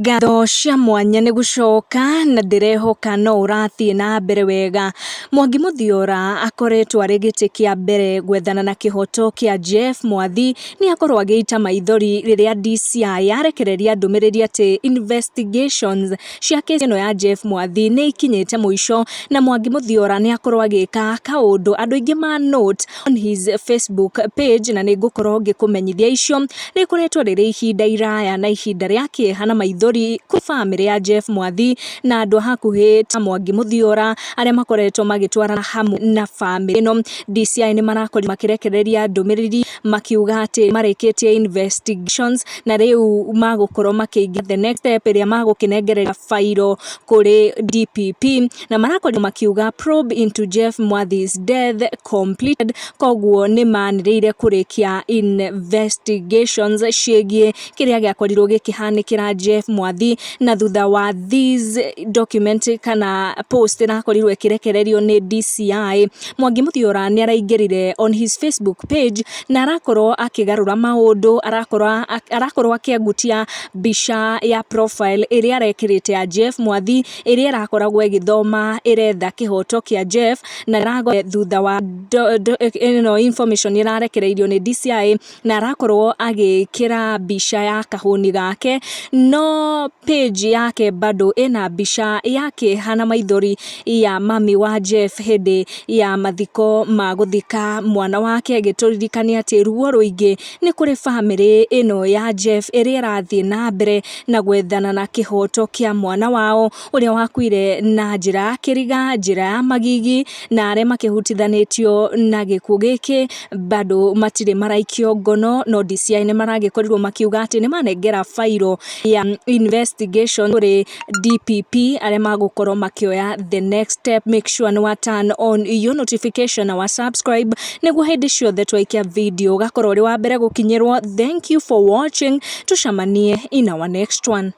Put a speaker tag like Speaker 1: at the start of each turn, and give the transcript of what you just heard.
Speaker 1: Ngatho cia mwanya nĩ gũcoka na ndĩrehoka no ũrathiĩ na mbere wega. Mwangi Mũthiora akoretwo arĩ gĩtĩ kĩa mbere gwethana na kĩhoto kĩa Jeff Mwathi. Nĩ akorwo agĩita maithori rĩrĩa DCI yarekereria ndũmĩrĩri atĩ investigations cia kesi ĩno ya Jeff Mwathi nĩ ikinyĩte mũico, na Mwangi Mũthiora nĩ akorwo agĩka kaũndũ andũ aingĩ ma note on his Facebook page, na nĩ ngũkorwo ngĩkũmenyithia icio. Rĩkoretwo rĩrĩ ihinda iraya na ihinda rĩa kĩeha na maithori kwĩ bamĩrĩ ya Jeff Mwathi na andũ a hakuhĩ ta Mwangi Mũthiora arĩa makoretwo magĩtwarana hamwe na bamĩrĩ ĩno. DCI nĩ marakorirwo makĩrekereria ndũmĩrĩri makiuga atĩ marĩkĩtie investigations na rĩu magũkorwo makĩingĩra the next step ĩrĩa magũkĩnengereria bairo kũrĩ DPP, na marakorirwo makiuga probe into Jeff Mwathi's death completed. Koguo nĩ manĩrĩire kũrĩkia investigations ciĩgiĩ kĩrĩa gĩakorirwo gĩkĩhanĩkĩra Jeff Mwathi, na thutha wa this document kana post ĩrakorirwo ĩkĩrekererio nĩ DCI, Mwangi Mũthiora nĩ araingĩrire on his Facebook page na arakorwo akĩgarũra maũndũ, arakorwo akĩangutia mbica ya profile ĩrĩa arekĩrĩte ya Jeff Mwathi, ĩrĩa ĩrakoragwo ĩgĩthoma ĩretha kĩhoto kĩa Jeff, na thutha wa ĩno information ĩrarekereirio nĩ DCI, na arakorwo agĩkĩra mbica ya kahũni gake, no page yake bado ĩna mbica ya kĩeha na maithori ya mami wa Jeff hĩndĩ ya mathiko ma gũthika mwana wake, ĩgĩtũririkania atĩ ruo rũingĩ nĩ kũrĩ bamĩrĩ ĩno ya Jeff ĩrĩa ĩrathiĩ na mbere na gwethana na kĩhoto kĩa mwana wao ũrĩa wakuire na njĩra ya kĩriga, njĩra ya magigi, na arĩa makĩhutithanĩtio na gĩkuũ gĩkĩ bado matirĩ maraikio ngono. No DCI nĩ maragĩkorirwo makiuga atĩ nĩ manengera bairo ya investigation kũrĩ DPP arĩa magũkorwo makĩoya the next step. Make sure nĩ wa turn on your notification na wa subscribe nĩguo hĩndĩ ciothe twaikia video ũgakorwo ũrĩ wa mbere gũkinyĩrwo. Thank you for watching, tucemanie in our next one.